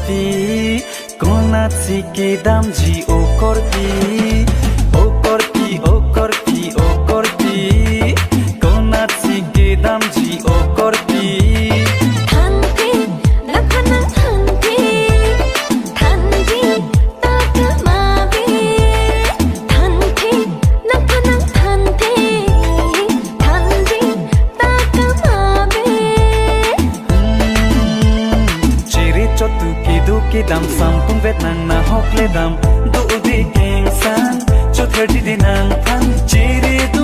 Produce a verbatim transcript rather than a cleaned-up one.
Pi, konatsi kedamji o korpi, o korpi, o korpi, o korpi. Konatsi kedamji o korpi. Thanpi, nang phan nang thanpi, thanpi, ta kama ave. Thanpi, nang phan nang thanpi, thanpi, ta kama ave. Hmm, chere chotu kedo kedam sampung vet nang nahok ledam. Do de kengsan, chother di de nang phan chere do